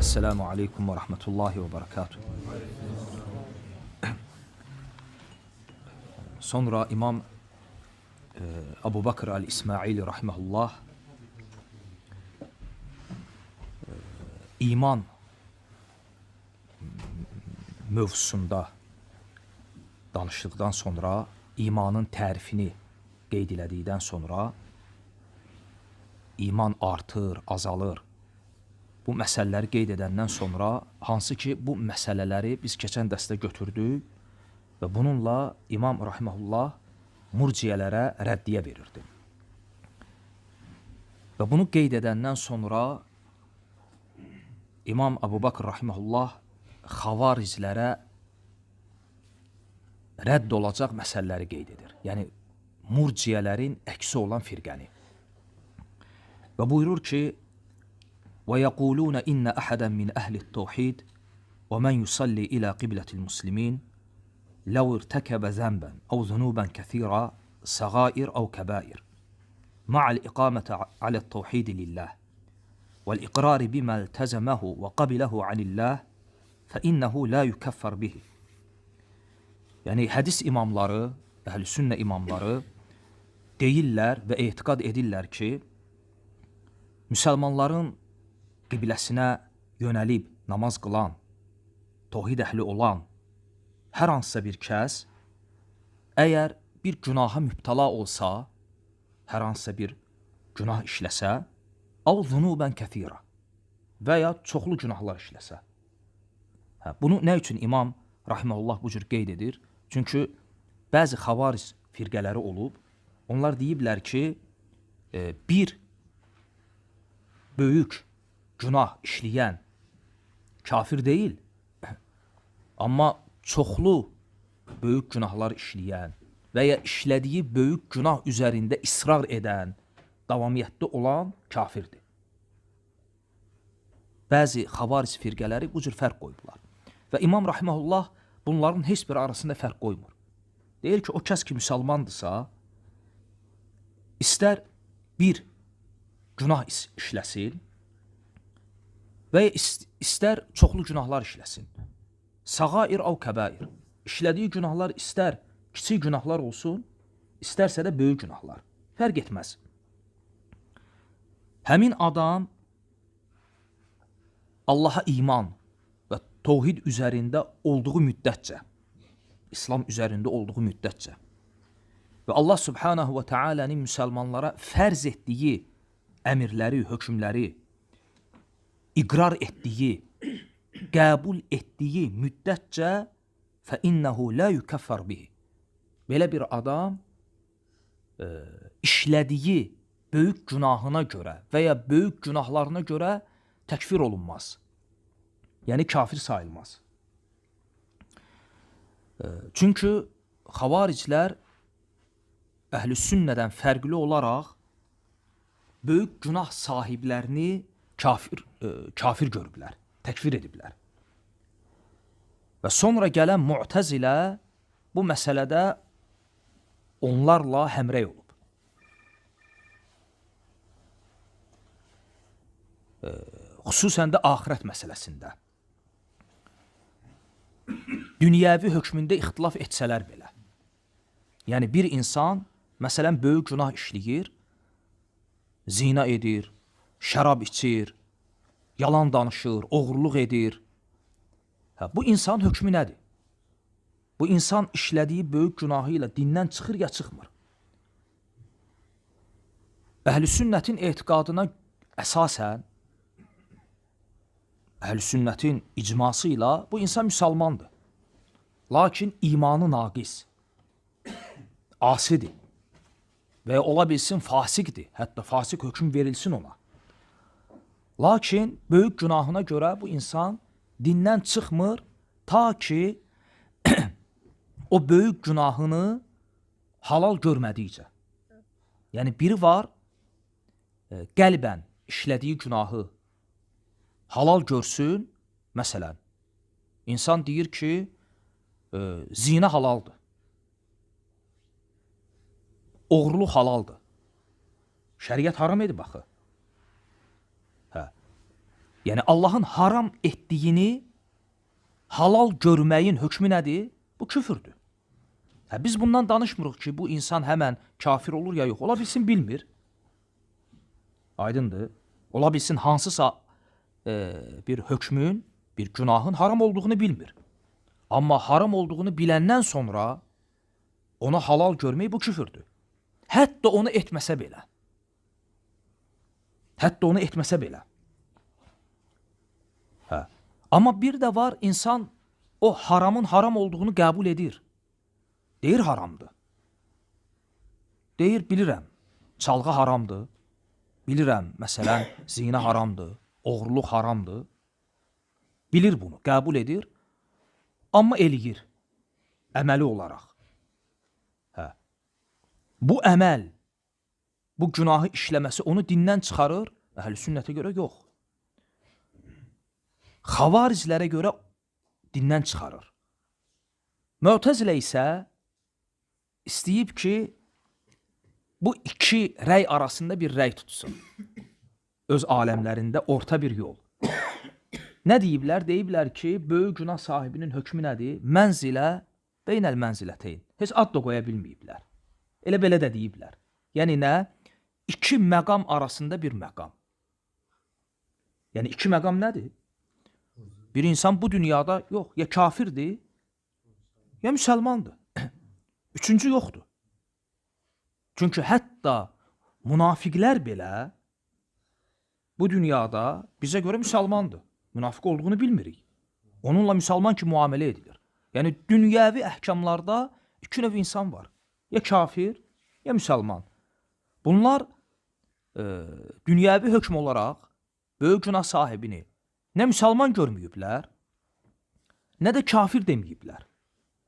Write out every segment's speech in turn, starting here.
Esselamu Aleyküm ve Rahmetullahi ve Berekatuhu. Sonra İmam Abu Bakr el-İsmaili rahimehullah iman mövzusunda danışdıqdan sonra, imanın tərifini qeyd elədikdən sonra iman artır, azalır. Bu məsələləri qeyd edəndən sonra, hansı ki bu məsələləri biz keçən dərsdə götürdük və bununla İmam rahimehullah murciyələrə rəddiyə verirdi. Və bunu qeyd edəndən sonra İmam Abu Bakr rahimehullah xavarizlərə rədd olacaq məsələləri qeyd edir. Yəni murciyələrin əksi olan firqəni. Və buyurur ki: "Və yəqulun inna ahadan min ehli't-tauhid və men yusalli ila qiblatil muslimin law irtakaba zenben aw zunuban kesira sagair aw kebair ma'al iqamati ala'т-tauhid lillah vel iqrar bima iltazamahu ve qabilahu anillah fe innehu la yukaffar bihi." Yəni hədis imamları, əhl-i sünnə imamları deyirlər və etiqad edirlər ki, müsəlmanların qibləsinə yönəlib namaz qılan, tohid əhli olan hər hansısa bir kəs əgər bir günaha mübtəla olsa, hər hansısa bir günah işləsə, av zunubən kəthira və ya çoxlu günahlar işləsə. Hə, bunu nə üçün İmam rahimehullah bu cür qeyd edir? Çünki bəzi xavariz firqələri olub, onlar deyiblər ki, bir böyük günah işləyən kafir deyil, amma çoxlu böyük günahlar işləyən və ya işlədiyi böyük günah üzərində israr edən, davamiyyətli olan kafirdir. Bəzi xavariz firqələri bu cür fərq qoyublar. Və İmam rahimehullah bunların heç biri arasında fərq qoymur. Deyir ki, o kəs ki müsəlmandırsa, istər bir günah işləsin və ya istər çoxlu günahlar işləsin. Sağair av kəbair. İşlədiyi günahlar istər kiçik günahlar olsun, istərsə də böyük günahlar. Fərq etməz. Həmin adam Allaha iman və tohid üzərində olduğu müddətcə, İslam üzərində olduğu müddətcə və Allah Subhanahu və Teala'nın müsəlmanlara fərz etdiyi əmirləri, hökmləri iqrar etdiyi, qəbul etdiyi müddətcə fə innehu la yukaffar bihi. Belə bir adam işlədiyi böyük günahına görə və ya böyük günahlarına görə təkfir olunmaz. Yəni kafir sayılmaz. Çünki xavariclər əhl-i sünnədən fərqli olaraq böyük günah sahiblərini kafir görüblər, təkfir ediblər. Və sonra gələn Mu'təzilə bu məsələdə onlarla həmrəy olub. Xüsusən də axirət məsələsində. Dünyəvi hökmündə ixtilaf etsələr belə. Yəni bir insan məsələn böyük günah işləyir, zina edir, şərab içir, yalan danışır, oğurluq edir. Hə, bu insanın hökmü nədir? Bu insan işlədiyi böyük günahı ilə dindən çıxır ya çıxmır? Əhl-i sünnətin etiqadına əsasən, əhl-i sünnətin icması ilə bu insan müsəlmandır. Lakin imanı naqis, asidir və ya ola bilsin fasiqdir. Hətta fasik hökm verilsin ona. Lakin böyük günahına görə bu insan dindən çıxmır ta ki o böyük günahını halal görmədikcə. Yəni biri var, qəlbən işlədiyi günahı halal görsün, məsələn, insan deyir ki, zina halaldır. Oğurluq halaldır. Şəriət haram edib axı. Hə. Yəni Allahın haram etdiyini halal görməyin hökmü nədir? Bu küfürdür. Hə, biz bundan danışmırıq ki, bu insan həmən kafir olur ya yox. Ola bilsin bilmir. Aydındır. Ola bilsin hansısa bir hökmün, bir günahın haram olduğunu bilmir. Amma haram olduğunu biləndən sonra ona halal görmək bu küfürdür. Hətta onu etməsə belə. Hətta onu etməsə belə. Hə. Amma bir də var, insan o haramın haram olduğunu qəbul edir. Deyir haramdır. Deyir bilirəm, çalğı haramdır. Bilirəm, məsələn, zina haramdır, oğurluq haramdır. Bilir bunu, qəbul edir. Amma eləyir, əməli olaraq. Hə. Bu əməl, bu günahı işləməsi onu dindən çıxarır, əhl-i sünnətə görə yox. Xavariclərə görə dindən çıxarır. Mötəzilə isə istəyib ki, bu iki rəy arasında bir rəy tutsun. Öz aləmlərində orta bir yol. Nə deyiblər? Deyiblər ki, böyük günah sahibinin hökmü nədir? Mənzilə beynəl mənziləteyn. Heç ad da qoya bilməyiblər. Elə belə də deyiblər. Yəni nə? İki məqam arasında bir məqam. Yəni iki məqam nədir? Bir insan bu dünyada yox, ya kafirdir, ya müsəlmandır. Üçüncü yoxdur. Çünki hətta münafiqlər belə bu dünyada bizə görə müsəlmandır. Münafiq olduğunu bilmirik. Onunla müsəlman kimi müamilə edilir. Yəni dünyəvi əhkamlarda iki növ insan var. Ya kafir, ya müsəlman. Bunlar dünyəvi hökm olaraq böyük günah sahibini nə müsəlman görməyiblər, nə də kafir deməyiblər.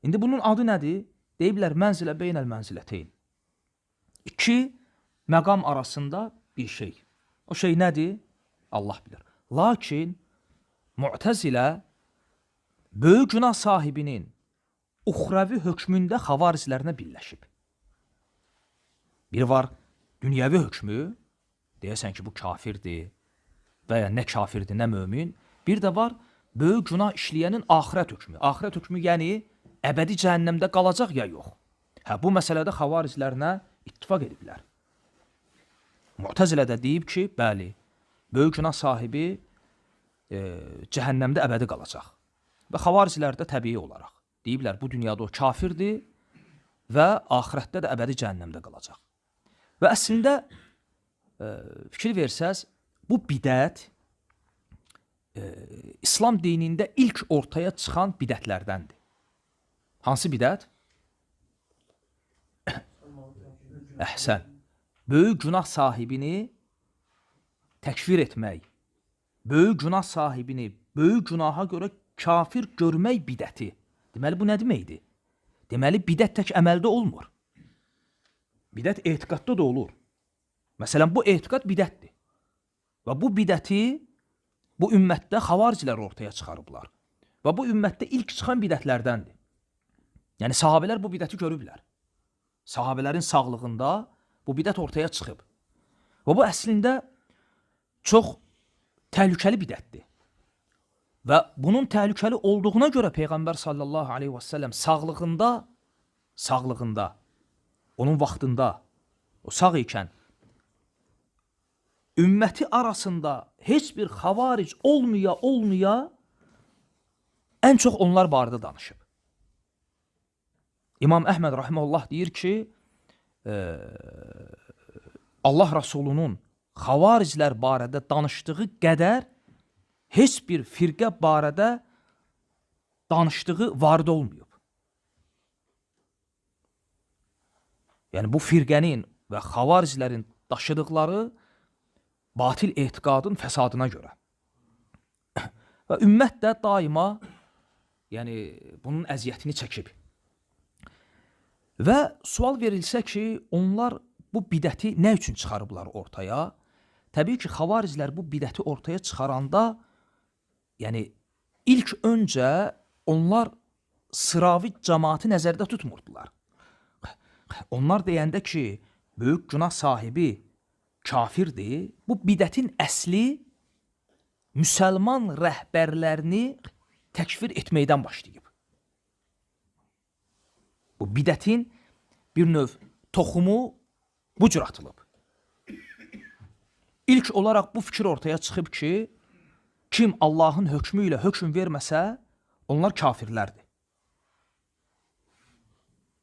İndi bunun adı nədir? Deyiblər mənzilə beynəl mənziləteyn. İki məqam arasında bir şey. O şey nədir? Allah bilir. Lakin Mu'təzilə böyük günah sahibinin uxrəvi hökmündə xavariclərinə birləşib. Bir var dünyəvi hökmü, deyəsən ki, bu kafirdir və ya nə kafirdir, nə mömin. Bir də var böyük günah işləyənin axirət hökmü. Axirət hökmü yəni əbədi cəhənnəmdə qalacaq ya yox. Hə, bu məsələdə xavariclərinə ittifaq ediblər. Mu'təzilə də deyib ki, bəli, böyük günah sahibi cəhənnəmdə əbədi qalacaq. Və xavariclər də təbii olaraq deyiblər, bu dünyada o kafirdir və axirətdə də əbədi cəhənnəmdə qalacaq. Və əslində fikir versəz, bu bidət İslam dinində ilk ortaya çıxan bidətlərdəndir. Hansı bidət? Əhsən. Böyük günah sahibini təkfir etmək, böyük günah sahibini böyük günaha görə kafir görmək bidəti. Deməli, bu nə deməkdir? Deməli, bidət tək əməldə olmur. Bidət etiqadda da olur. Məsələn, bu etiqad bidətdir. Və bu bidəti bu ümmətdə xavariclər ortaya çıxarıblar. Və bu ümmətdə ilk çıxan bidətlərdəndir. Yəni, sahabələr bu bidəti görüblər. Sahabələrin sağlığında bu bidət ortaya çıxıb. Və bu əslində çox təhlükəli bidətdir. Və bunun təhlükəli olduğuna görə Peyğəmbər sallallahu aleyhi və səlləm sağlığında, onun vaxtında, o sağ ikən ümməti arasında heç bir xavaric olmaya ən çox onlar barədə danışıb. İmam Əhməd rahimehullah deyir ki, Allah Rasulunun xavariclər barədə danışdığı qədər heç bir firqə barədə danışdığı varid olmayıb. Yəni bu firqənin və xavariclərin daşıdıqları batil etiqadın fəsadına görə. Və ümmət də daima yəni bunun əziyyətini çəkib. Və sual verilsə ki, onlar bu bidəti nə üçün çıxarıblar ortaya? Təbii ki, xavariclər bu bidəti ortaya çıxaranda, yəni ilk öncə onlar sıravi cəmaatı nəzərdə tutmurdular. Onlar deyəndə ki, böyük günah sahibi kafirdir, bu bidətin əsli müsəlman rəhbərlərini təkfir etməkdən başlayıb. Bu bidətin bir növ toxumu bu cür atılıb. İlk olaraq bu fikir ortaya çıxıb ki, kim Allahın hökmü ilə hökm verməsə, onlar kafirlərdir.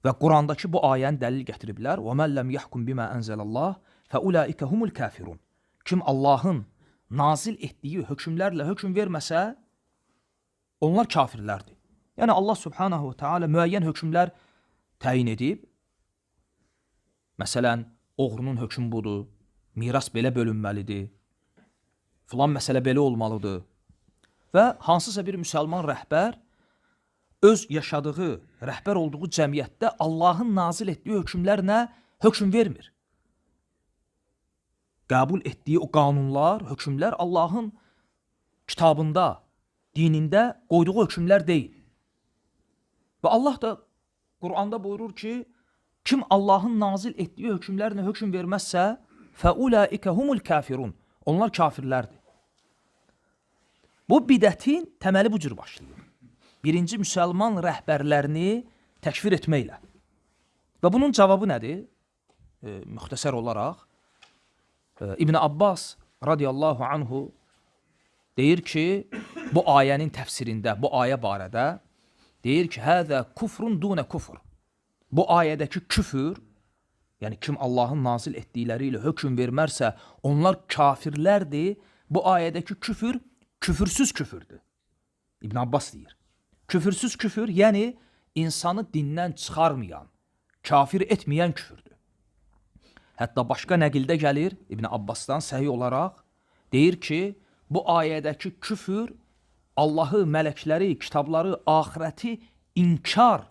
Və Qurandakı bu ayəni dəlil gətiriblər. Və men lem yahkum bima enzelallah feulaike humul kafirun. Kim Allahın nazil etdiyi hökmlərlə hökm verməsə, onlar kafirlərdir. Yəni Allah Subhanahu ve Teala müəyyən hökmlər təyin edib. Məsələn, oğrunun hökmü budur, miras belə bölünməlidir, filan məsələ belə olmalıdır. Və hansısa bir müsəlman rəhbər öz yaşadığı, rəhbər olduğu cəmiyyətdə Allahın nazil etdiyi hökmlərlə hökm vermir. Qəbul etdiyi o qanunlar, hökmlər Allahın kitabında, dinində qoyduğu hökmlər deyil. Və Allah da Quranda buyurur ki, kim Allahın nazil etdiyi hökmlərlə hökm verməzsə, fəulaike humul kafirun. Onlar kafirlərdir. Bu bidətin təməli bu cür başlayır. Birinci müsəlman rəhbərlərini təkfir etməklə. Və bunun cavabı nədir? Müxtəsər olaraq İbn Abbas radiyallahu anhu deyir ki, bu ayənin təfsirində, bu ayə barədə deyir ki, həzə kufrun dunə kufr. Bu ayədəki küfür, yəni kim Allahın nazil etdikləri ilə hökm vermərsə, onlar kafirlərdir. Bu ayədəki küfür, küfürsüz küfürdür. İbn Abbas deyir. Küfürsüz küfür, yəni insanı dindən çıxarmayan, kafir etməyən küfürdür. Hətta başqa nəqildə gəlir İbn Abbasdan səhih olaraq deyir ki, bu ayədəki küfür Allahı, mələkləri, kitabları, axirəti inkar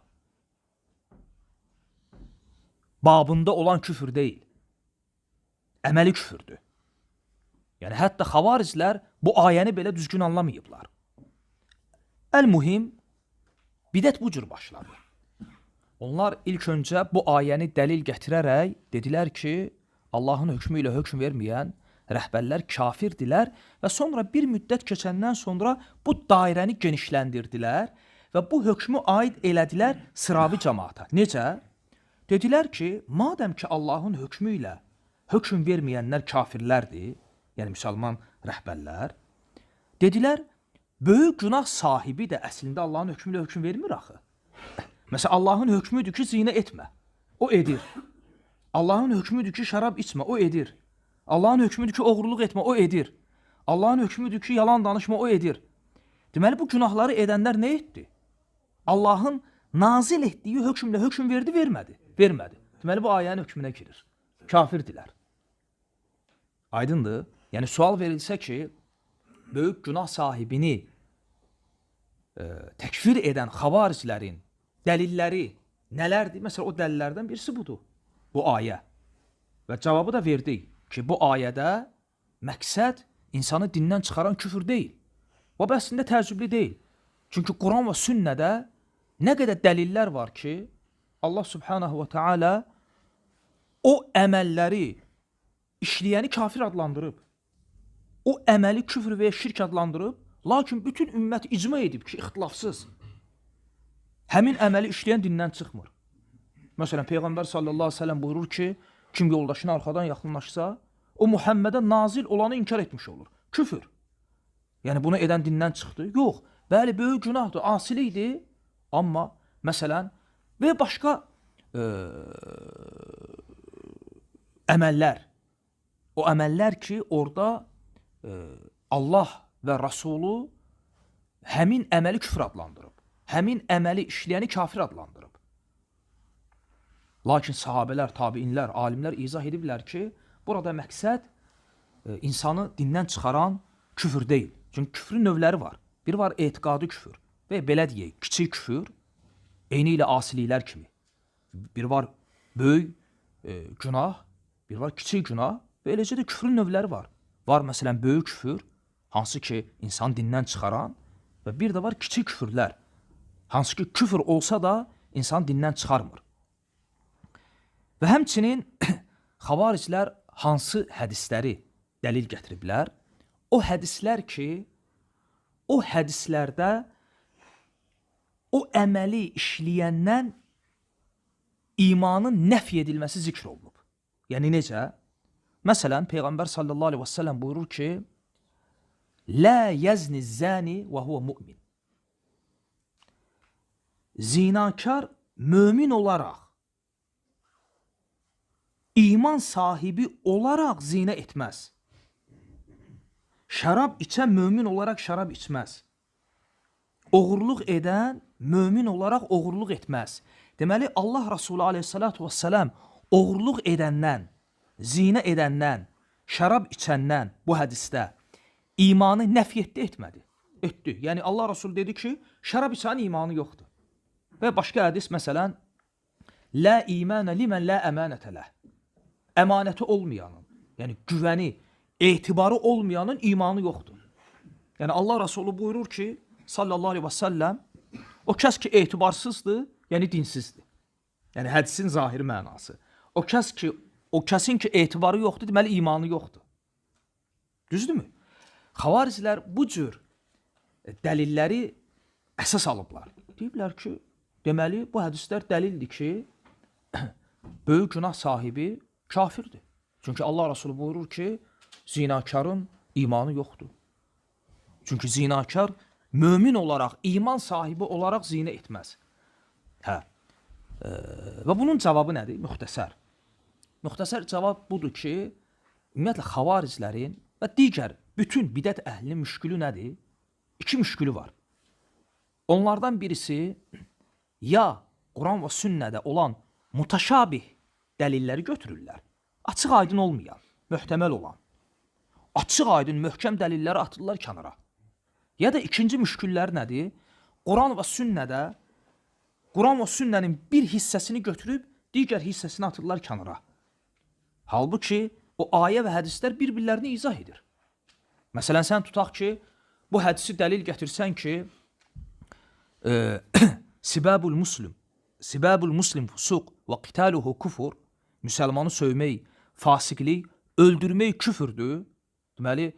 babında olan küfür deyil. Əməli küfürdür. Yəni hətta xavariclər bu ayəni belə düzgün anlamayıblar. Əl-mühim, bidət bu cür başladı. Onlar ilk öncə bu ayəni dəlil gətirərək dedilər ki, Allahın hökmü ilə hökm verməyən rəhbərlər kafirdilər və sonra bir müddət keçəndən sonra bu dairəni genişləndirdilər və bu hökmü aid elədilər sıravi cəmaata. Necə? Dedilər ki, madəm ki Allahın hökmü ilə hökm verməyənlər kafirlərdir, yəni müsəlman rəhbərlər, dedilər, böyük günah sahibi də əslində Allahın hökmü ilə hökm vermir axı. Məsələn, Allahın hökmüdür ki, zinə etmə. O edir. Allahın hökmüdür ki, şərab içmə. O edir. Allahın hökmüdür ki, oğurluq etmə. O edir. Allahın hökmüdür ki, yalan danışma. O edir. Deməli, bu günahları edənlər nə etdi? Allahın nazil etdiyi hökmlə hökm verdi, vermədi. Vermədi. Deməli, bu ayənin hökmünə girir. Kafirdilər. Aydındır? Yəni, sual verilsə ki, böyük günah sahibini təkfir edən xavariclərin dəlilləri nələrdir? Məsələn, o dəlillərdən birisi budur. Bu ayə. Və cavabı da verdik ki, bu ayədə məqsəd insanı dindən çıxaran küfür deyil. Və bu əslində təəccüblü deyil. Çünki Quran və sünnədə nə qədər dəlillər var ki, Allah Subhanahu və Teala o əməlləri işləyəni kafir adlandırıb. O əməli küfr və ya şirk adlandırıb, lakin bütün ümmət icma edib ki, ixtilafsız. Həmin əməli işləyən dindən çıxmır. Məsələn, Peyğəmbər sallallahu əleyhi və səlləm buyurur ki, kim yoldaşına arxadan yaxınlaşsa, o Muhammedə nazil olanı inkar etmiş olur. Küfür. Yəni bunu edən dindən çıxdı? Yox. Bəli, böyük günahdır, asilikdir. Amma məsələn və başqa əməllər. O əməllər ki, orada Allah və Rasulu həmin əməli küfür adlandırıb. Həmin əməli işləyəni kafir adlandırıb. Lakin sahabələr, tabiinlər, alimlər izah ediblər ki, burada məqsəd insanı dindən çıxaran küfür deyil. Çünki küfrün növləri var. Bir var etiqadi küfür və belə deyək, kiçik küfür, eyni ilə asiliklər kimi. Bir var böyük günah, bir var kiçik günah və eləcə də küfrün növləri var. Var məsələn böyük küfür, hansı ki insan dindən çıxaran və bir də var kiçik küfürlər, hansı ki küfür olsa da insan dindən çıxarmır. Və həmçinin xavariclər hansı hədisləri dəlil gətiriblər? O hədislər ki, o hədislərdə o əməli işləyəndən imanın nəfy edilməsi zikr olunub. Yəni necə? Məsələn, Peyğəmbər sallallahu aleyhi və səlləm buyurur ki, Lə yezni zani və huvə mu'min. Zinakar mömin olaraq, iman sahibi olaraq zinə etməz. Şərab içən mömin olaraq şərab içməz. Oğurluq edən mömin olaraq oğurluq etməz. Deməli, Allah Resulü aleyhissalatu vesselam oğurluq edəndən, zinə edəndən, şərab içəndən bu hədisdə imanı nəfy etdi, etmədi? Etdi. Yəni Allah Resulü dedi ki, şərab içənin imanı yoxdur. Və başqa hədis məsələn, Lə imanə limən lə əmanətə ləh. Əmanəti olmayanın, yəni güvəni, etibarı olmayanın imanı yoxdur. Yəni Allah Resulü buyurur ki, sallallahu aleyhi və səlləm, o kəs ki etibarsızdır, yəni dinsizdir. Yəni hədisin zahiri mənası. O kəs ki, o kəsin ki etibarı yoxdur, deməli imanı yoxdur. Düzdürmü? Xavariclər bu cür dəlilləri əsas alıblar. Deyiblər ki, deməli bu hədislər dəlildir ki, böyük günah sahibi kafirdir. Çünki Allah Resulü buyurur ki, zinakarın imanı yoxdur. Çünki zinakar mömin olaraq, iman sahibi olaraq zinə etməz. Hə. Və bunun cavabı nədir? Müxtəsər. Müxtəsər cavab budur ki, ümumiyyətlə xavariclərin və digər bütün bidət əhlinin müşkülü nədir? İki müşkülü var. Onlardan birisi ya Quran və sünnədə olan mutaşabih dəlilləri götürürlər. Açıq aydın olmayan, möhtəməl olan. Açıq aydın möhkəm dəlilləri atırlar kənara. Ya da ikinci müşkülləri nədir? Quran və sünnədə Quran və sünnənin bir hissəsini götürüb digər hissəsini atırlar kənara. Halbuki o ayə və hədislər bir-birlərini izah edir. Məsələn, sən tutaq ki, bu hədisi dəlil gətirsən ki, Sibabul muslim, Sibabul muslim fusuq və qitaluhu kufur, müsəlmanı söymək fasiqlik, öldürmək küfürdür. Deməli,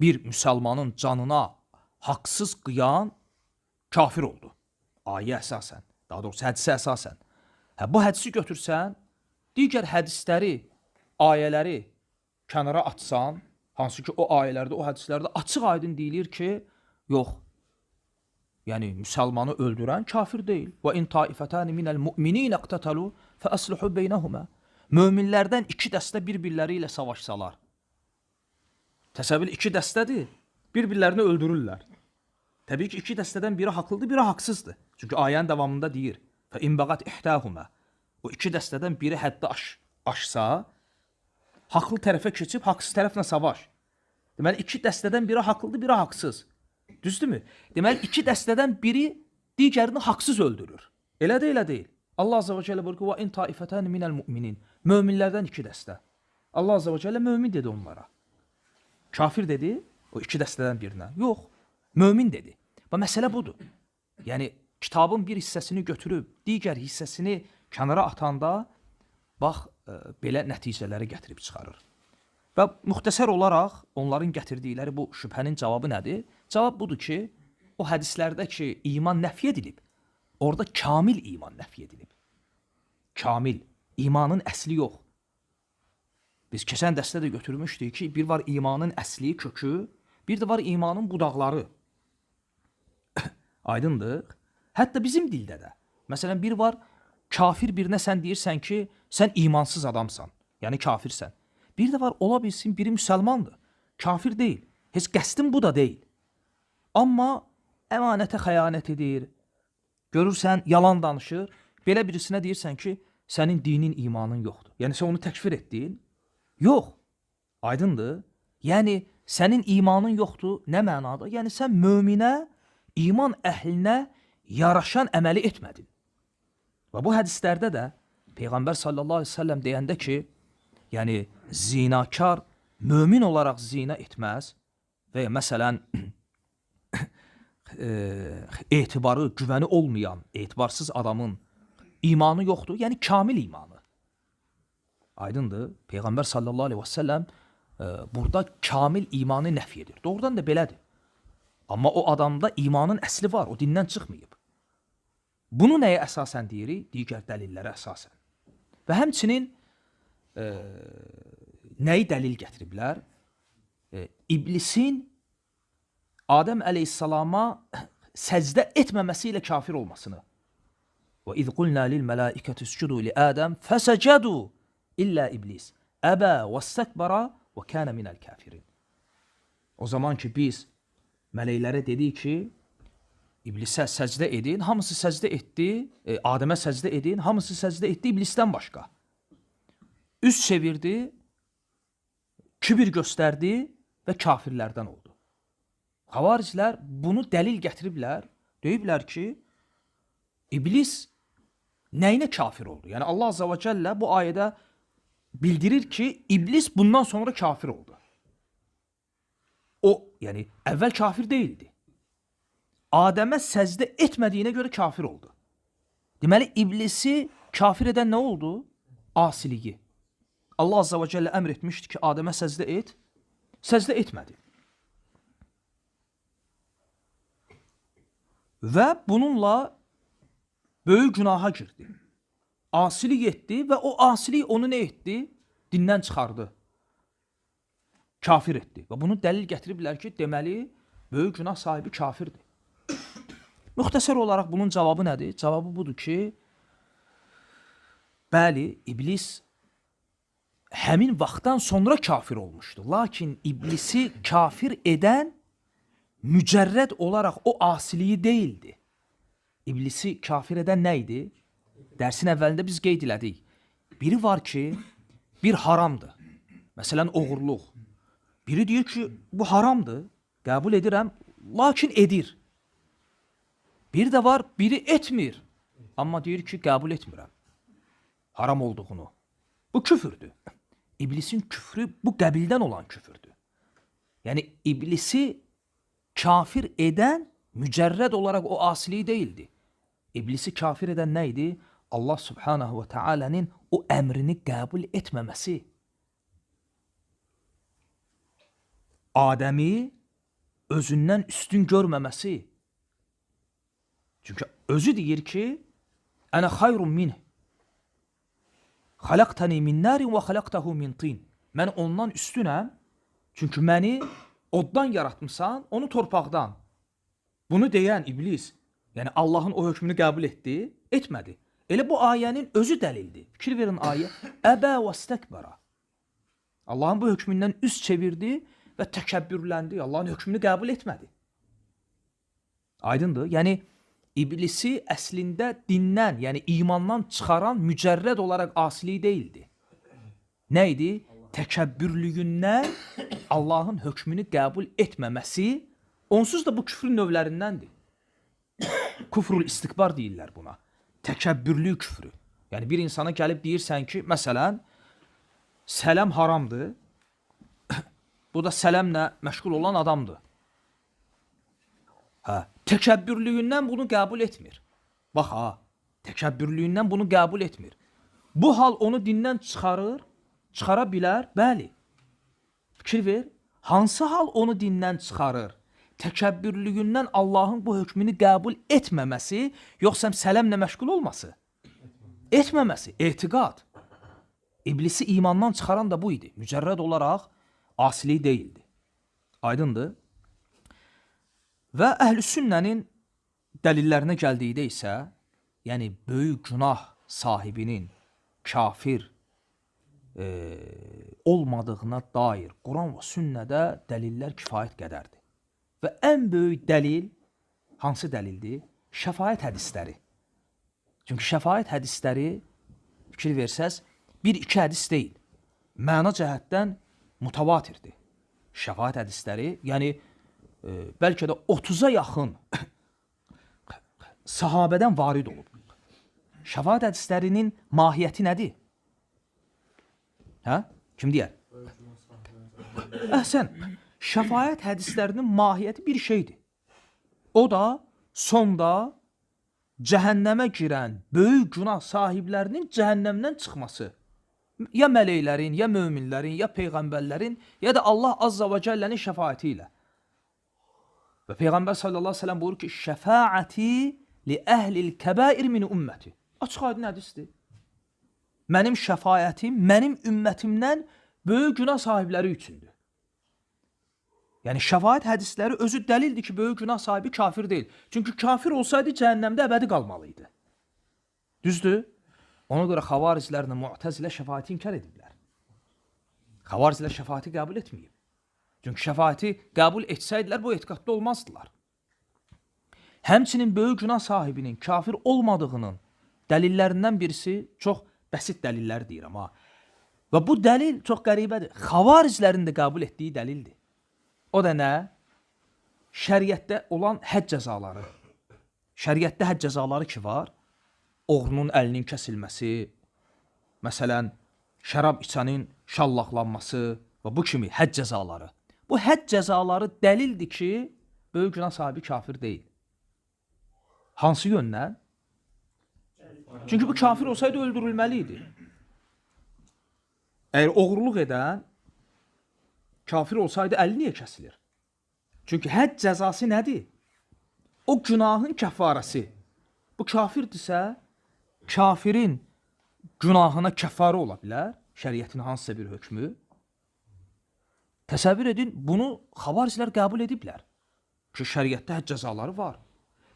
bir müsəlmanın canına haqsız qıyan kafir oldu. Ayə əsasən, daha doğrusu hədisə əsasən. Hə, bu hədisi götürsən, digər hədisləri, ayələri kənara atsan, hansı ki o ayələrdə, o hədislərdə açıq aydın deyilir ki, yox, yəni müsəlmanı öldürən kafir deyil. Və in taifətani minəl mu'minin iqtatalu fa aslihu beynəhuma. Möminlərdən iki dəstə bir-birləri ilə savaşsalar. Təsəvvür iki dəstədir, bir-birlərini öldürürlər. Təbii ki, iki dəstədən biri haqlıdır, biri haqsızdır. Çünki ayənin davamında deyir: "Fe in bagat ihdahuma." O iki dəstədən biri həddi aşsa, haqlı tərəfə keçib haqsız tərəflə savaş. Deməli, iki dəstədən biri haqlıdır, biri haqsız. Düzdürmü? Deməli, iki dəstədən biri digərini haqsız öldürür. Elə də elə deyil. Allah Azza və Cəllə buyurur ki: "Və in taifətani minəl mu'minin." Möminlərdən iki dəstə. Allah Azza və Cəllə mömin dedi onlara. Kafir dedi o iki dəstədən birinə. Yox, mömin dedi. Və məsələ budur. Yəni kitabın bir hissəsini götürüb digər hissəsini kənara atanda bax belə nəticələri gətirib çıxarır. Və müxtəsər olaraq onların gətirdikləri bu şübhənin cavabı nədir? Cavab budur ki, o hədislərdə ki iman nəfy edilib, orada kamil iman nəfy edilib. Kamil, imanın əsli yox. Biz keçən dəstə də götürmüşdük ki, bir var imanın əsli, kökü, bir də var imanın budaqları. Aydındır? Hətta bizim dildə də. Məsələn, bir var kafir birinə sən deyirsən ki, sən imansız adamsan. Yəni kafirsən. Bir də var ola bilsin biri müsəlmandır. Kafir deyil. Heç qəsdim bu da deyil. Amma əmanətə xəyanət edir. Görürsən yalan danışır. Belə birisinə deyirsən ki, sənin dinin, imanın yoxdur. Yəni sən onu təkfir etdin. Yox. Aydındır? Yəni sənin imanın yoxdur nə mənada? Yəni sən möminə, iman əhlinə yaraşan əməli etmədin. Və bu hədislərdə də Peyğəmbər sallallahu əleyhi və səlləm deyəndə ki, yəni zinakar mömin olaraq zina etməz və ya məsələn etibarı, güvəni olmayan, etibarsız adamın imanı yoxdur, yəni kamil imanı. Aydındır? Peyğəmbər sallallahu əleyhi və səlləm burada kamil imanı nəfy edir. Doğrudan da belədir. Amma o adamda imanın əsli var, o dindən çıxmayıb. Bunu nəyə əsasən deyirik? Digər dəlillərə əsasən. Və həmçinin nəyi dəlil gətiriblər? İblisin Adəm əleyhissalama səcdə etməməsi ilə kafir olmasını. Və iz qulna lil mələikəti iscudu li Adəm fəsəcədu illə iblis. Əbə vəstəkbara və kənə minəl kafirin. O zaman ki biz mələklərə dedik ki, İblisə səcdə edin, hamısı səcdə etdi, Adəmə səcdə edin, hamısı səcdə etdi İblisdən başqa. Üz çevirdi, kibir göstərdi və kafirlərdən oldu. Xavariclər bunu dəlil gətiriblər, deyiblər ki, İblis nəyinə kafir oldu? Yəni Allah Azza və Cəllə bu ayədə bildirir ki, İblis bundan sonra kafir oldu. O, yəni əvvəl kafir deyildi. Adəmə səcdə etmədiyinə görə kafir oldu. Deməli, İblisi kafir edən nə oldu? Asiliyi. Allah Azza və Cəllə əmr etmişdi ki, Adəmə səcdə et. Səcdə etmədi. Və bununla böyük günaha girdi. Asilik etdi və o asilik onu nə etdi? Dindən çıxardı. Kafir etdi. Və bunu dəlil gətiriblər ki, deməli, böyük günah sahibi kafirdir. Müxtəsər olaraq bunun cavabı nədir? Cavabı budur ki, bəli, İblis həmin vaxtdan sonra kafir olmuşdu. Lakin İblisi kafir edən mücərrəd olaraq o asiliyi deyildi. İblisi kafir edən nə idi? Dərsin əvvəlində biz qeyd elədik. Biri var ki, bir haramdır. Məsələn, oğurluq. Biri deyir ki, bu haramdır, qəbul edirəm, lakin edir. Bir də var, biri etmir. Amma deyir ki, qəbul etmirəm haram olduğunu. Bu küfürdür. İblisin küfrü bu qəbildən olan küfürdür. Yəni, İblisi kafir edən mücərrəd olaraq o asiliyi deyildi. İblisi kafir edən nə idi? Allah Subhanahu və Teala'nın o əmrini qəbul etməməsi. Adəmi özündən üstün görməməsi. Çünki özü deyir ki, Ənə xayrun minh. Xalaqtəni min narin və xalaqtahu min tin. Mən ondan üstünəm. Çünki məni oddan yaratmısan, onu torpaqdan. Bunu deyən iblis, yəni Allahın o hökmünü qəbul etdi, etmədi. Elə bu ayənin özü dəlildir. Fikir verin ayə. Əbə və istəkbara. Allahın bu hökmündən üz çevirdi və təkəbbürləndi. Allahın hökmünü qəbul etmədi. Aydındır? Yəni iblisi əslində dindən, yəni imandan çıxaran mücərrəd olaraq asiliyi deyildi. Nə idi? Təkəbbürlüyündən Allahın hökmünü qəbul etməməsi, onsuz da bu küfrün növlərindəndir. Kufrul istikbar deyirlər buna. Təkəbbürlük küfrü. Yəni bir insana gəlib deyirsən ki, məsələn, sələm haramdır. Bu da sələmlə məşğul olan adamdır. Hə, təkəbbürlüyündən bunu qəbul etmir. Bax ha, təkəbbürlüyündən bunu qəbul etmir. Bu hal onu dindən çıxarır, çıxara bilər, bəli. Fikir ver, hansı hal onu dindən çıxarır? Təkəbbürlüyündən Allahın bu hökmünü qəbul etməməsi, yoxsa sələmlə məşğul olması? Etməməsi, etiqad. İblisi imandan çıxaran da bu idi. Mücərrəd olaraq asilik deyildi. Aydındır? Və əhl-i sünnənin dəlillərinə gəldikdə isə, yəni böyük günah sahibinin kafir olmadığına dair Quran və sünnədə dəlillər kifayət qədərdir. Və ən böyük dəlil hansı dəlildir? Şəfaət hədisləri. Çünki şəfaət hədisləri, fikir versəz, bir-iki hədis deyil. Məna cəhətdən mutavatirdir. Şəfaət hədisləri, yəni bəlkə də 30-a yaxın sahabədən varid olub. Şəfaət hədislərinin mahiyyəti nədir? Hə? Kim deyər? Əhsən, şəfaət hədislərinin mahiyyəti bir şeydir. O da sonda cəhənnəmə girən böyük günah sahiblərinin cəhənnəmdən çıxması. Ya mələklərin, ya möminlərin, ya peyğəmbərlərin, ya da Allah Azza və Cəllənin şəfaəti ilə. Və Peyğəmbər sallallahu əleyhi və səlləm buyurur ki, şəfaəti li əhlil kəbair min ümməti. Açıq aydın hədisdir. Mənim şəfaətim mənim ümmətimdən böyük günah sahibləri üçündür. Yəni şəfaət hədisləri özü dəlildir ki, böyük günah sahibi kafir deyil. Çünki kafir olsaydı cəhənnəmdə əbədi qalmalı idi. Düzdür? Ona görə xavariclərlə Mu'təzilə şəfaəti inkar ediblər. Xavariclər şəfaəti qəbul etməyib. Çünki şəfaəti qəbul etsəydilər bu etiqadda olmazdılar. Həmçinin böyük günah sahibinin kafir olmadığının dəlillərindən birisi çox bəsit dəlillər deyirəm ha. Və bu dəlil çox qəribədir. Xavariclərin də qəbul etdiyi dəlildir. O da nə? Şəriətdə olan hədd cəzaları. Şəriətdə hədd cəzaları ki var, oğrunun əlinin kəsilməsi, məsələn, şərab içənin şallaqlanması və bu kimi hədd cəzaları. Bu hədd cəzaları dəlildir ki, böyük günah sahibi kafir deyil. Hansı yöndən? Çünki bu kafir olsaydı öldürülməli idi. Əgər oğurluq edən kafir olsaydı əli niyə kəsilir? Çünki hədd cəzası nədir? O günahın kəfarəsi. Bu kafirdirsə, kafirin günahına kəfarə ola bilər, şəriətin hansısa bir hökmü. Təsəvvür edin, bunu xavariclər qəbul ediblər ki, şəriətdə hədd cəzaları var.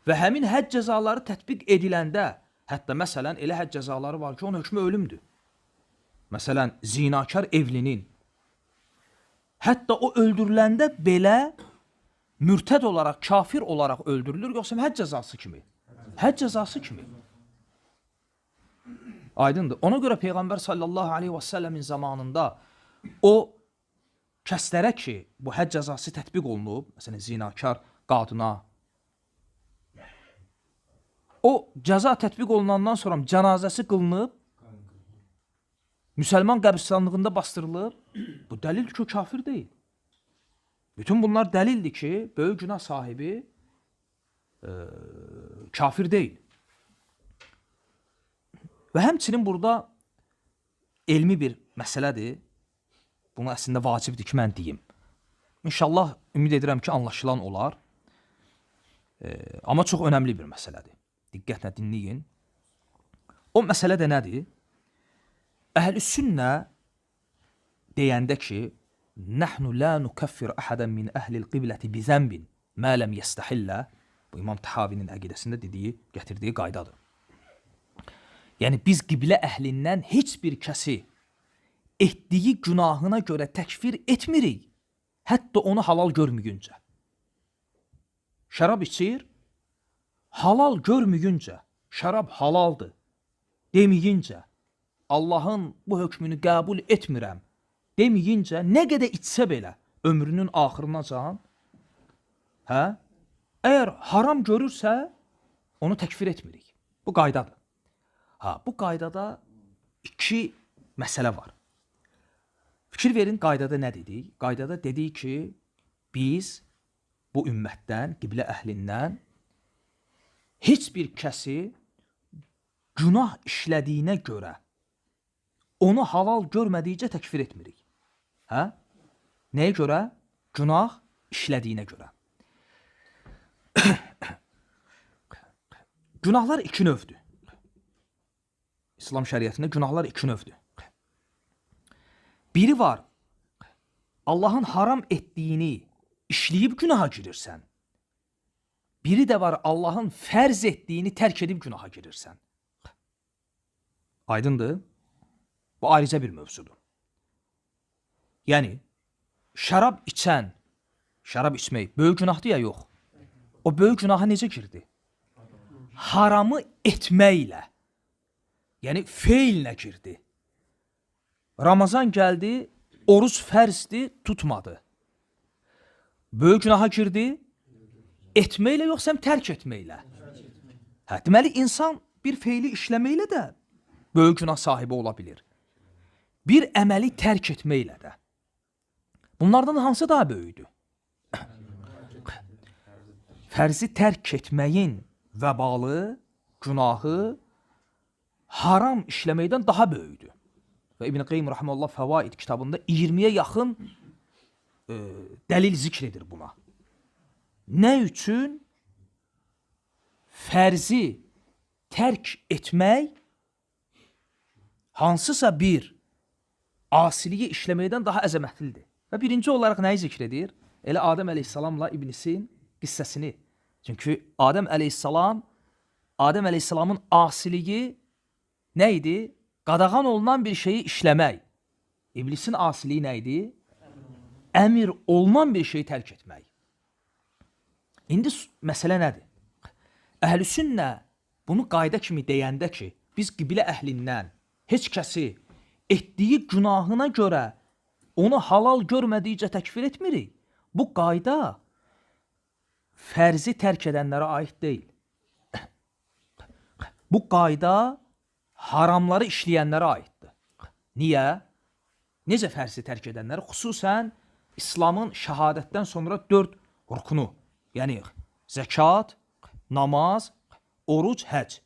Və həmin hədd cəzaları tətbiq ediləndə, hətta məsələn elə hədd cəzaları var ki, onun hökmü ölümdür. Məsələn, zinakar evlinin hətta o öldürüləndə belə mürtəd olaraq, kafir olaraq öldürülür, yoxsa hədd cəzası kimi? Hədd cəzası kimi. Aydındır. Ona görə Peyğəmbər sallallahu aleyhi və səlləmin zamanında o kəslərə ki, bu hədd cəzası tətbiq olunub, məsələn, zinakar qadına, o cəza tətbiq olunandan sonra cənazəsi qılınıb, müsəlman qəbristanlığında bastırılır. Bu dəlildir ki, o kafir deyil. Bütün bunlar dəlildir ki, böyük günah sahibi kafir deyil. Və həmçinin burada elmi bir məsələdir. Bunu əslində vacibdir ki, mən deyim. İnşallah ümid edirəm ki, anlaşılan olar. Amma çox önəmli bir məsələdir. Diqqətlə dinləyin. O məsələ də nədir? Əhl-i sünnə deyəndə ki, Nəhnu la nukaffir ahadan min əhlil qibləti bi zənbin ma ləm yestahillə. Bu İmam Tahavinin əqidəsində dediyi, gətirdiyi qaydadır. Yəni biz qiblə əhlindən heç bir kəsi etdiyi günahına görə təkfir etmirik, hətta onu halal görməyüncə. Şərab içir, halal görməyüncə, şərab halaldır deməyincə, Allahın bu hökmünü qəbul etmirəm deməyincə, nə qədər içsə belə ömrünün axırınacan, hə? Əgər haram görürsə, onu təkfir etmirik. Bu qaydadır. Ha, bu qaydada iki məsələ var. Fikir verin, qaydada nə dedik? Qaydada dedik ki, biz bu ümmətdən, qiblə əhlindən heç bir kəsi günah işlədiyinə görə onu halal görmədikcə təkfir etmirik. Hə? Nəyə görə? Günah işlədiyinə görə. Günahlar iki növdür. İslam şəriətində günahlar iki növdür. Biri var, Allahın haram etdiyini işləyib günaha girirsən. Biri də var, Allahın fərz etdiyini tərk edib günaha girirsən. Aydındır? Bu ayrıca bir mövzudur. Yəni, şərab içən, şərab içmək böyük günahdır ya yox? O böyük günaha necə girdi? Haramı etməklə, yəni feillə girdi. Ramazan gəldi, oruc fərzdir, tutmadı. Böyük günaha girdi, etməklə yoxsa tərk etməklə? Hə, deməli insan bir feili işləməklə də böyük günah sahibi ola bilir. Bir əməli tərk etməklə də. Bunlardan hansı daha böyükdür? Fərzi tərk etməyin vəbalı, günahı haram işləməkdən daha böyükdür. Və İbn Qeym rahimehullah Fəvaid kitabında 20-yə yaxın dəlil zikr edir buna. Nə üçün fərzi tərk etmək hansısa bir asiliyi işləməkdən daha əzəmətlidir? Və birinci olaraq nəyi zikr edir? Elə Adəm əleyhissalamla İblisin qissəsini. Çünki Adəm əleyhissalamın asiliyi nə idi? Qadağan olunan bir şeyi işləmək. İblisin asiliyi nə idi? Əmir olunan bir şeyi tərk etmək. İndi məsələ nədir? Əhl-i sünnə bunu qayda kimi deyəndə ki, biz qiblə əhlindən heç kəsi etdiyi günahına görə onu halal görmədikcə təkfir etmirik. Bu qayda fərzi tərk edənlərə aid deyil. Bu qayda haramları işləyənlərə aiddir. Niyə? Necə fərzi tərk edənlərə? Xüsusən İslamın şəhadətdən sonra 4 rukunu, yəni zəkat, namaz, oruc, həc.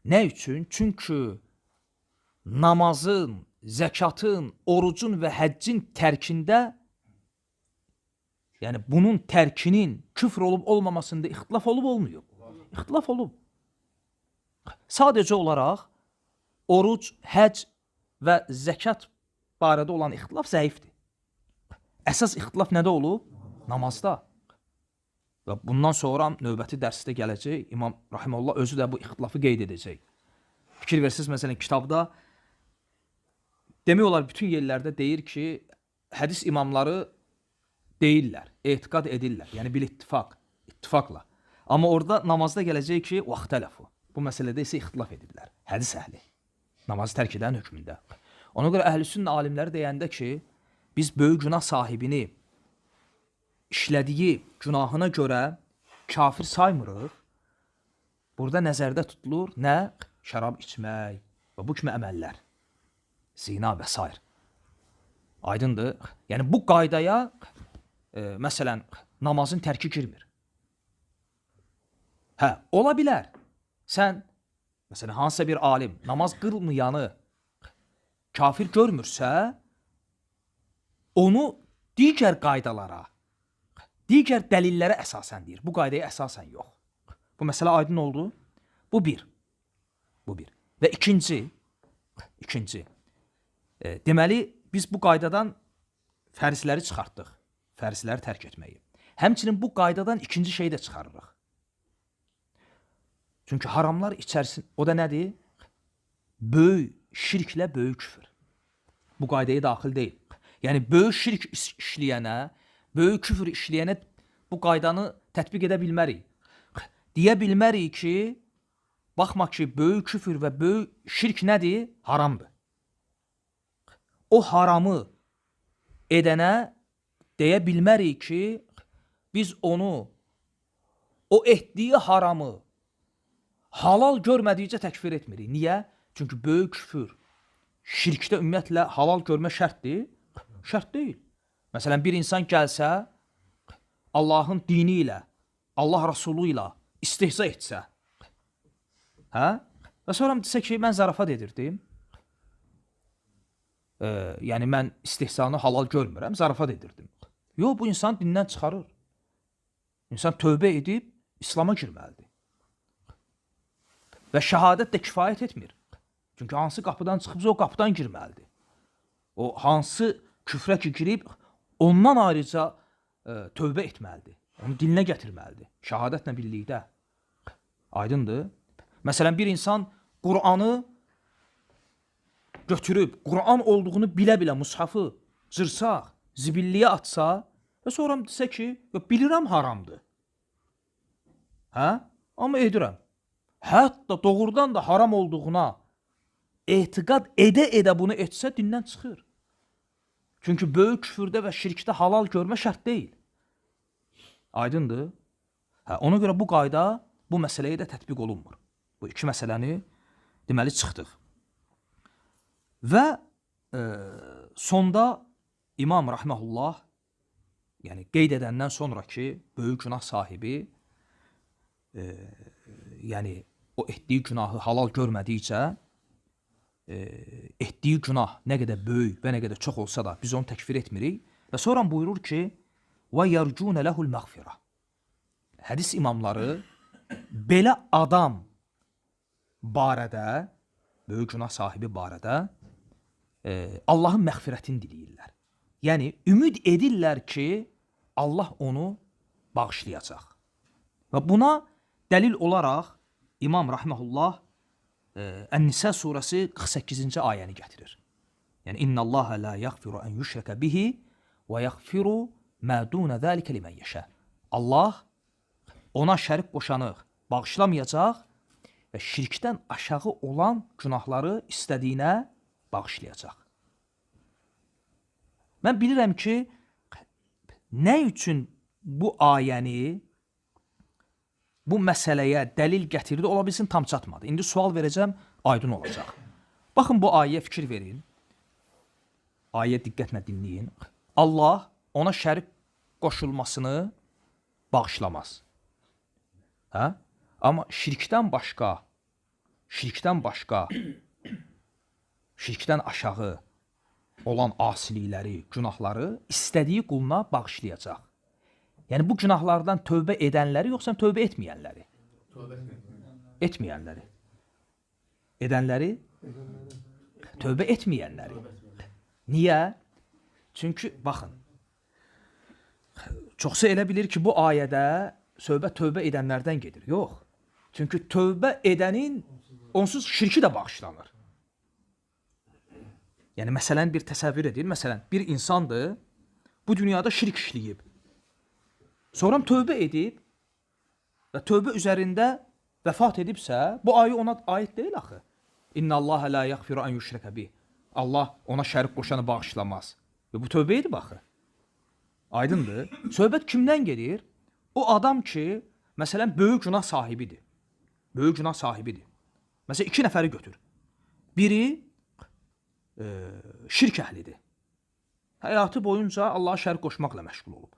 Nə üçün? Çünki namazın, zəkatın, orucun və həccin tərkində, yəni bunun tərkinin küfr olub olmamasında ixtilaf olub olmayıb? İxtilaf olub. Sadəcə olaraq oruc, həc və zəkat barədə olan ixtilaf zəifdir. Əsas ixtilaf nədə olub? Namazda. Və bundan sonra növbəti dərsdə gələcək, İmam rahimehullah özü də bu ixtilafı qeyd edəcək. Fikir versiniz, məsələn, kitabda demək olar bütün yerlərdə deyir ki, hədis imamları deyirlər, etiqad edirlər. Yəni bil ittifaq, ittifaqla. Amma orada namazda gələcək ki, vaxtələfu. Bu məsələdə isə ixtilaf ediblər. Hədis əhli. Namazı tərk edən hökmündə. Ona görə əhl-i sünnə alimləri deyəndə ki, biz böyük günah sahibini işlədiyi günahına görə kafir saymırıq. Burada nəzərdə tutulur nə? Şərab içmək və bu kimi əməllər. Zina və s. Aydındır? Yəni bu qaydaya məsələn namazın tərki girmir. Hə, ola bilər. Sən məsələn hansısa bir alim namaz qılmayanı kafir görmürsə, onu digər qaydalara, digər dəlillərə əsasən deyir. Bu qaydaya əsasən yox. Bu məsələ aydın oldu. Bu bir. Bu bir. Və ikinci. Deməli, biz bu qaydadan fərzləri çıxartdıq. Fərzləri tərk etməyi. Həmçinin bu qaydadan ikinci şeyi də çıxarırıq. Çünki haramlar içərisində, o da nədir? Böyük şirklə böyük küfür. Bu qaydaya daxil deyil. Yəni, böyük şirk işləyənə, böyük küfür işləyənə bu qaydanı tətbiq edə bilmərik. Deyə bilmərik ki, baxma ki, böyük küfür və böyük şirk nədir? Haramdır. O haramı edənə deyə bilmərik ki, biz onu, o etdiyi haramı halal görmədikcə təkfir etmirik. Niyə? Çünki böyük küfür, şirkdə ümumiyyətlə halal görmə şərtdir? Şərt deyil. Məsələn, bir insan gəlsə, Allahın dini ilə, Allah Rasulü ilə istehza etsə, hə? Və sonra desə ki, mən zarafat edirdim. Yəni, mən istehzanı halal görmürəm, zarafat edirdim. Yox, bu insan dindən çıxarır. İnsan tövbə edib İslama girməlidir. Və şəhadət də kifayət etmir. Çünki hansı qapıdan çıxıbsa, o qapıdan girməlidir. O hansı küfrə ki girib, ondan ayrıca tövbə etməlidir. Onu dilinə gətirməlidir. Şəhadətlə birlikdə. Aydındır. Məsələn, bir insan Qur'anı götürüb, Qur'an olduğunu bilə-bilə mushafı cırsaq, zibilliyə atsa və sonra desə ki, bilirəm haramdır. Hə? Amma edirəm. Hətta doğrudan da haram olduğuna etiqad edə-edə bunu etsə, dindən çıxır. Çünki böyük küfürdə və şirkdə halal görmə şərt deyil. Aydındır? Hə, ona görə bu qayda bu məsələyə də tətbiq olunmur. Bu iki məsələni deməli çıxdıq. Və sonda İmam rahimehullah, yəni qeyd edəndən sonra ki, böyük günah sahibi, yəni o etdiyi günahı halal görmədikcə etdiyi günah nə qədər böyük və nə qədər çox olsa da biz onu təkfir etmirik. Və sonra buyurur ki, və yercun lehul məğfirə. Hədis imamları belə adam barədə, böyük günah sahibi barədə Allahın məğfirətini diləyirlər. Yəni ümid edirlər ki, Allah onu bağışlayacaq. Və buna dəlil olaraq İmam rahmehullah Ən-Nisa surəsi 48-ci ayəni gətirir. Yəni innallaha la yaghfiru an yushraka bihi və yaghfiru ma dun zalika limen yasha. Allah ona şərik qoşanı bağışlamayacaq və şirkdən aşağı olan günahları istədiyinə bağışlayacaq. Mən bilirəm ki, nə üçün bu ayəni bu məsələyə dəlil gətirdi, ola bilsin tam çatmadı. İndi sual verəcəm, aydın olacaq. Baxın bu ayəyə fikir verin. Ayə diqqətlə dinləyin. Allah ona şərik qoşulmasını bağışlamaz. Hə? Amma şirkdən başqa, şirkdən aşağı olan asilikləri, günahları istədiyi quluna bağışlayacaq. Yəni bu günahlardan tövbə edənləri yoxsa tövbə etməyənləri? Tövbə etməyənləri. Edənləri? Tövbə etməyənləri. Niyə? Çünki baxın, çoxsa elə bilir ki, bu ayədə söhbət tövbə edənlərdən gedir. Yox. Çünki tövbə edənin onsuz şirki də bağışlanır. Yəni məsələn bir təsəvvür edin. Məsələn, bir insandır, bu dünyada şirk işləyib. Sonra tövbə edib və tövbə üzərində vəfat edibsə, bu ayə ona aid deyil axı. İnnallaha la yaghfiru an yushraka bih. Allah ona şərik qoşanı bağışlamaz. Və bu tövbə edib axı. Aydındır. Söhbət kimdən gedir? O adam ki, məsələn, böyük günah sahibidir. Böyük günah sahibidir. Məsələn, iki nəfəri götür. Biri şirk əhlidir. Həyatı boyunca Allaha şərik qoşmaqla məşğul olub.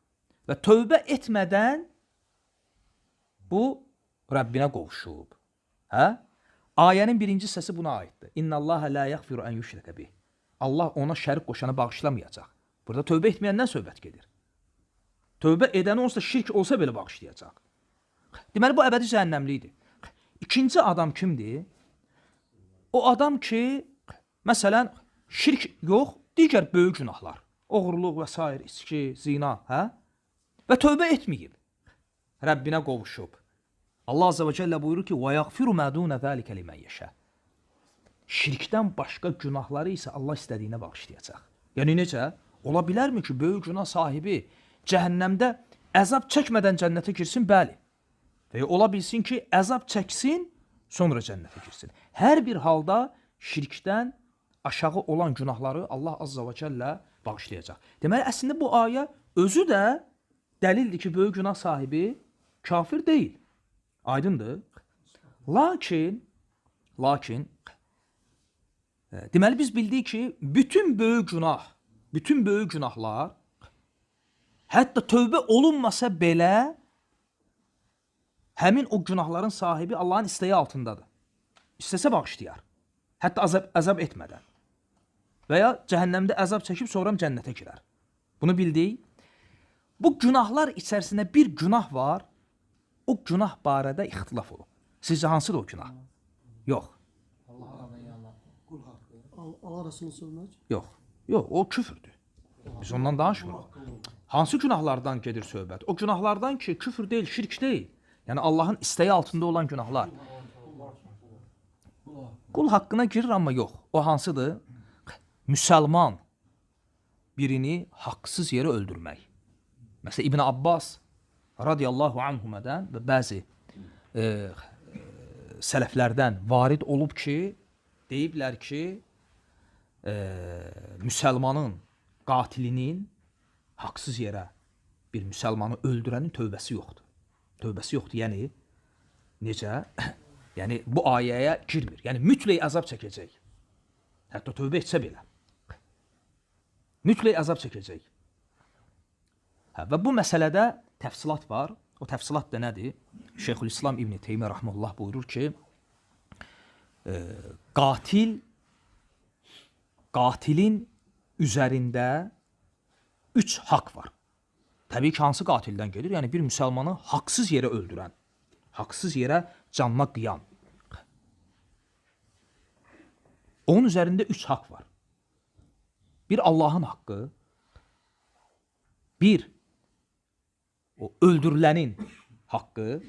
Və tövbə etmədən bu Rəbbinə qovuşub. Hə? Ayənin birinci hissəsi buna aiddir. İnnallaha la yaghfiru an yushraka bih. Allah ona şərik qoşanı bağışlamayacaq. Burada tövbə etməyəndən söhbət gedir. Tövbə edəni onsuz da şirk olsa belə bağışlayacaq. Deməli, bu əbədi cəhənnəmlikdir. İkinci adam kimdir? O adam ki, məsələn, şirk yox, digər böyük günahlar. Oğurluq və sair, içki, zina, hə? Və tövbə etməyib. Rəbbinə qovuşub. Allah Azze və Cəllə buyurur ki, və yaghfiru mə dunə zəlikə limən yeşə. Şirkdən başqa günahları isə Allah istədiyinə bağışlayacaq. Yəni necə? Ola bilərmi ki, böyük günah sahibi cəhənnəmdə əzab çəkmədən cənnətə girsin? Bəli. Və ya ola bilsin ki, əzab çəksin, sonra cənnətə girsin. Hər bir halda şirkdən aşağı olan günahları Allah Azze və Cəllə bağışlayacaq. Deməli, əslində bu ayə özü də dəlildir ki, böyük günah sahibi kafir deyil. Aydındır. Lakin, deməli biz bildik ki, bütün böyük günahlar, hətta tövbə olunmasa belə, həmin o günahların sahibi Allahın istəyi altındadır. İstəsə bağışlayar. Hətta əzab etmədən. Və ya cəhənnəmdə əzab çəkib sonra cənnətə girər. Bunu bildik. Bu günahlar içərisində bir günah var. O günah barədə ixtilaf olub. Sizcə hansıdır o günah? Yox. Allah Resulü sövmək? Yox. Yox, o küfürdür. Biz ondan danışmırıq. Hansı günahlardan gedir söhbət? O günahlardan ki, küfür deyil, şirk deyil. Yəni Allahın istəyi altında olan günahlar. Qul haqqına girir, amma yox. O hansıdır? Müsəlman birini haqsız yerə öldürmək. Məsələn, İbn Abbas radiyallahu anhumədən və bəzi sələflərdən varid olub ki, deyiblər ki, müsəlmanın qatilinin haqsız yerə bir müsəlmanı öldürənin tövbəsi yoxdur. Tövbəsi yoxdur, yəni necə? Yəni bu ayəyə girmir. Yəni mütləq əzab çəkəcək. Hətta tövbə etsə belə. Mütləq əzab çəkəcək. Hə, və bu məsələdə təfsilat var. O təfsilat da nədir? Şeyxülislam İbn Teymiyyə rahmetullah buyurur ki, qatil Qatilin üzərində 3 haqq var. Təbii ki, hansı qatildən gedir? Yəni bir müsəlmanı haqsız yerə öldürən, haqsız yerə canına qıyan. Onun üzərində 3 haqq var. Bir Allahın haqqı, bir o öldürülənin haqqı,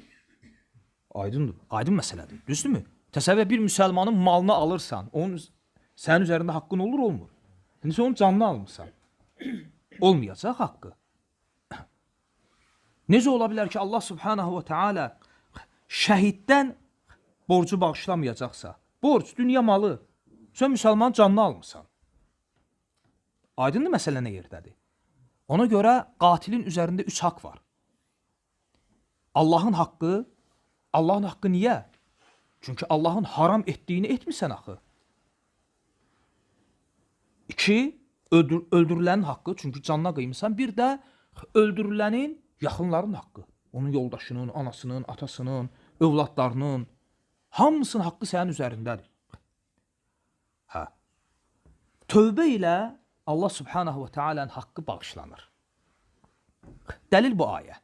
aydındır, aydın məsələdir, düzdürmü? Təsəvvür bir müsəlmanın malını alırsan, onun sənin üzərində haqqın olur, olmur. İndi sən onun canını almısan. Olmayacaq haqqı. Necə ola bilər ki, Allah Subhanahu ve Teala şəhiddən borcu bağışlamayacaqsa, borc, dünya malı, sən müsəlmanın canını almısan. Aydındır məsələ nə yerdədir? Ona görə qatilin üzərində 3 haqq var. Allahın haqqı, Allahın haqqı niyə? Çünki Allahın haram etdiyini etmirsən axı. 2, öldürülənin haqqı, çünki canına qıymısan. Bir də öldürülənin yaxınlarının haqqı. Onun yoldaşının, anasının, atasının, övladlarının, hamısının haqqı sənin üzərindədir. Hə. Tövbə ilə Allah Subhanahu ve Teala'nın haqqı bağışlanır. Dəlil bu ayə.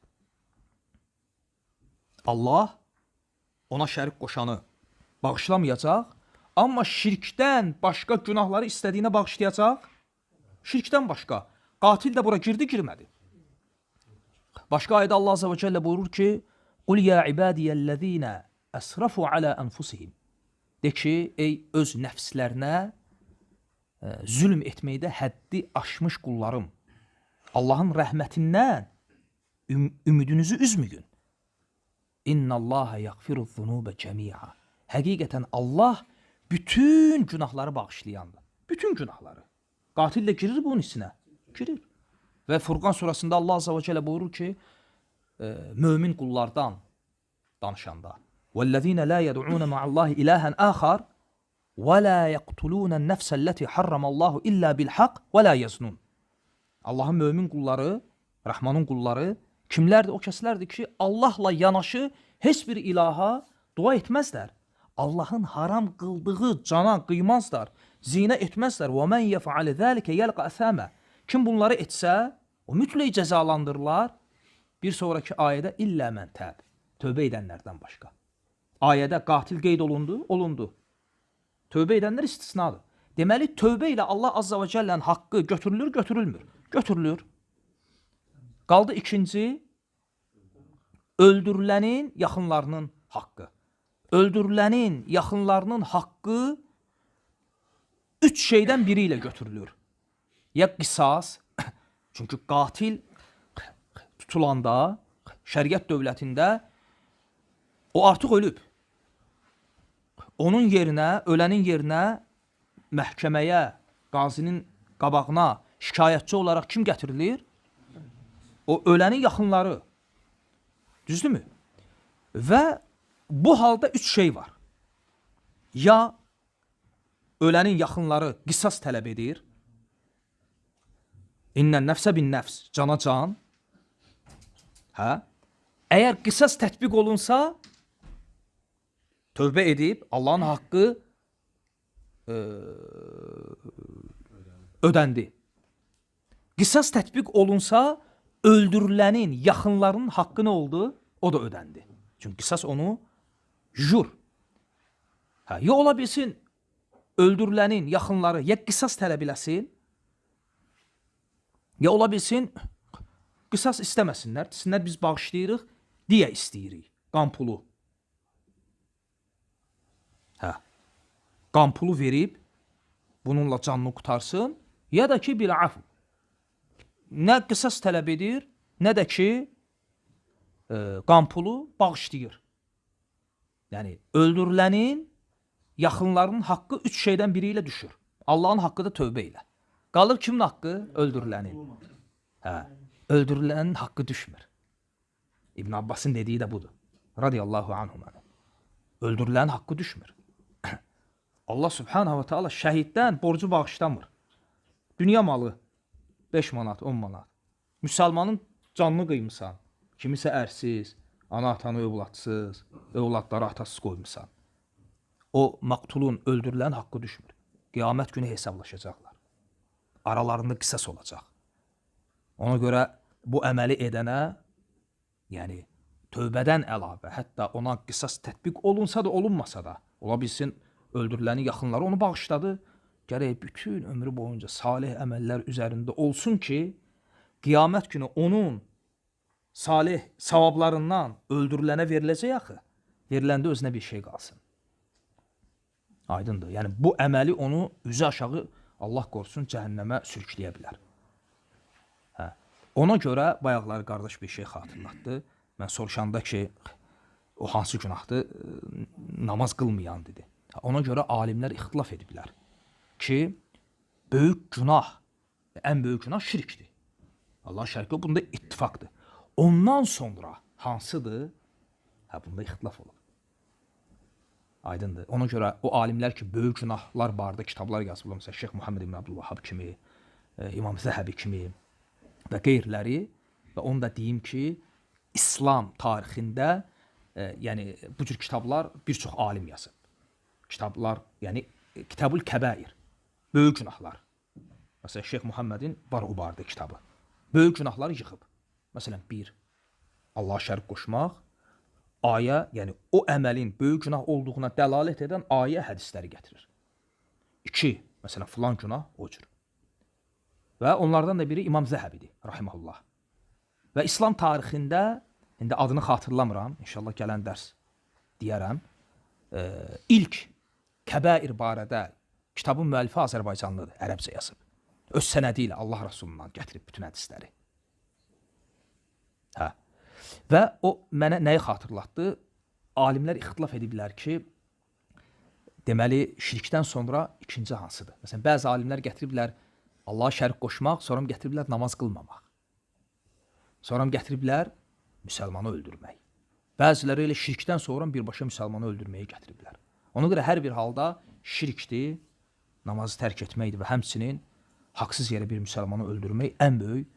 Allah ona şərik qoşanı bağışlamayacaq, amma şirkdən başqa günahları istədiyinə bağışlayacaq. Şirkdən başqa. Qatil də bura girdi, girmədi. Başqa ayədə Allah Azze və Cəllə buyurur ki, Qul ya ibadiyəl-ləzīnə əsrafu alə ənfusihim. De ki, ey öz nəfslərinə zülm etməkdə həddi aşmış qullarım, Allahın rəhmətindən ümidinizi üzməyin. İnnallaha yaghfiru-zunubə cəmi'a. Həqiqətən Allah bütün günahları bağışlayandır. Bütün günahları. Qatil də girir bunun içinə. Girir. Və Furqan surasında Allah Azze və Cəllə buyurur ki, mömin qullardan danışanda, وَالَّذ۪ينَ لَا يَدْعُونَ مَعَ اللّٰهِ إِلَٰهًا آخَرَ وَلَا يَقْتُلُونَ النَّفْسَ الَّتِي حَرَّمَ اللّٰهُ إِلَّا بِالْحَقِّ وَلَا يَزْنُونَ. Allahın mömin qulları, Rəhmanın qulları kimlərdir? O kəslərdir ki, Allahla yanaşı heç bir ilaha dua etməzlər. Allahın haram qıldığı cana qıymazlar, zinə etməzlər. وَمَنْ يَفْعَلِ ذَٰلِكَ يَلْقَ أَثَامًا. Kim bunları etsə, o mütləq cəzalandırırlar. Bir sonraki ayədə illə mən təb, tövbə edənlərdən başqa. Ayədə qatil qeyd olundu, olundu. Tövbə edənlər istisnadır. Deməli, tövbə ilə Allah Azza və Cəllənin haqqı götürülür, götürülmür. Götürülür. Qaldı ikinci, öldürülənin yaxınlarının haqqı. Öldürülənin yaxınlarının haqqı 3 şeydən biri ilə götürülür. Ya qisas, çünki qatil tutulanda şəriət dövlətində o artıq ölüb. Onun yerinə, ölənin yerinə məhkəməyə, qazinin qabağına şikayətçi olaraq kim gətirilir? O ölənin yaxınları. Düzdürmü? Və bu halda 3 şey var. Ya ölənin yaxınları qisas tələb edir. İnnən nəfsə bin nəfs, cana can. Hə? Əgər qisas tətbiq olunsa, tövbə edib Allahın haqqı ödəndi. Qisas tətbiq olunsa, öldürülənin yaxınlarının haqqı nə oldu? O da ödəndi. Çünki qisas onu jur. Hə, ya ola bilsin öldürülənin yaxınları ya qisas tələb eləsin, ya ola bilsin qisas istəməsinlər, desinlər biz bağışlayırıq, deyə istəyirik qan pulu. Hə. Qan pulu verib bununla canını qutarsın, ya da ki bil af. Nə qisas tələb edir, nə də ki qan pulu bağışlayır. Yəni öldürülənin yaxınlarının haqqı 3 şeydən biri ilə düşür. Allahın haqqı da tövbə ilə. Qalır kimin haqqı? Öldürülənin. Hə, öldürülənin haqqı düşmür. İbn Abbasın dediyi də budur. Radiyallahu anhum. Öldürülənin haqqı düşmür. Allah Subhanahu ve Teala şəhiddən borcu bağışlamır. Dünya malı 5 manat, 10 manat. Müsəlmanın canını qıymısan. Kimisə ərsiz, ana atanı övladsız, övladları atasız qoymusan. O məqtulun, öldürülən haqqı düşmür. Qiyamət günü hesablaşacaqlar. Aralarında qisas olacaq. Ona görə bu əməli edənə, yəni tövbədən əlavə, hətta ona qisas tətbiq olunsa da, olunmasa da, ola bilsin öldürülənin yaxınları onu bağışladı. Gərək bütün ömrü boyunca salih əməllər üzərində olsun ki, qiyamət günü onun salih savablarından öldürülənə veriləcək axı. Veriləndə özünə bir şey qalsın. Aydındır. Yəni bu əməli onu üzü aşağı Allah qorusun cəhənnəmə sürükləyə bilər. Hə. Ona görə bayaqları qardaş bir şey xatırlatdı. Mən soruşanda ki, o hansı günahdır? Namaz qılmayan dedi. Ona görə alimlər ixtilaf ediblər ki, böyük günah, ən böyük günah şirkdir. Allah şərik yox, bunda ittifaqdır. Ondan sonra hansıdır? Hə, bunda ixtilaf olub. Aydındır. Ona görə o alimlər ki, böyük günahlar barədə kitablar yazıblar, məsələn, Şeyx Muhammed ibn Abdülvahhab kimi, İmam Zəhəbi kimi və qeyriləri və onu da deyim ki, İslam tarixində, yəni bu cür kitablar bir çox alim yazıb. Kitablar, yəni Kitabul Kəbair, böyük günahlar. Məsələn, Şeyx Muhammedin var o barədə kitabı. Böyük günahları yığıb. Məsələn, bir, Allaha şərik qoşmaq, ayə, yəni o əməlin böyük günah olduğuna dəlalət edən ayə hədisləri gətirir. İki, məsələn, filan günah o cür. Və onlardan da biri İmam Zəhəbidir, rahimehullah. Və İslam tarixində, indi adını xatırlamıram, inşallah gələn dərs deyərəm, ilk kəbair barədə kitabın müəllifi Azərbaycanlıdır, ərəbcə yazıb. Öz sənədi ilə Allah Rasulundan gətirib bütün hədisləri. Hə. Və o mənə nəyi xatırlatdı? Alimlər ixtilaf ediblər ki, deməli şirkdən sonra ikinci hansıdır? Məsələn, bəzi alimlər gətiriblər Allaha şərik qoşmaq, sonra gətiriblər namaz qılmamaq. Sonra gətiriblər müsəlmanı öldürmək. Bəziləri elə şirkdən sonra birbaşa müsəlmanı öldürməyi gətiriblər. Ona görə hər bir halda şirkdir, namazı tərk etməkdir və həmçinin haqsız yerə bir müsəlmanı öldürmək ən böyük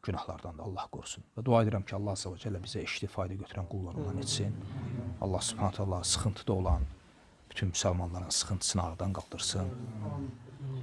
günahlardandır, Allah qorusun. Və dua edirəm ki, Allah Azza və Cəllə bizə eşitdi fayda götürən qullarından etsin. Allah Subhanahu taala sıxıntıda olan bütün müsəlmanların sıxıntısını aradan qaldırsın.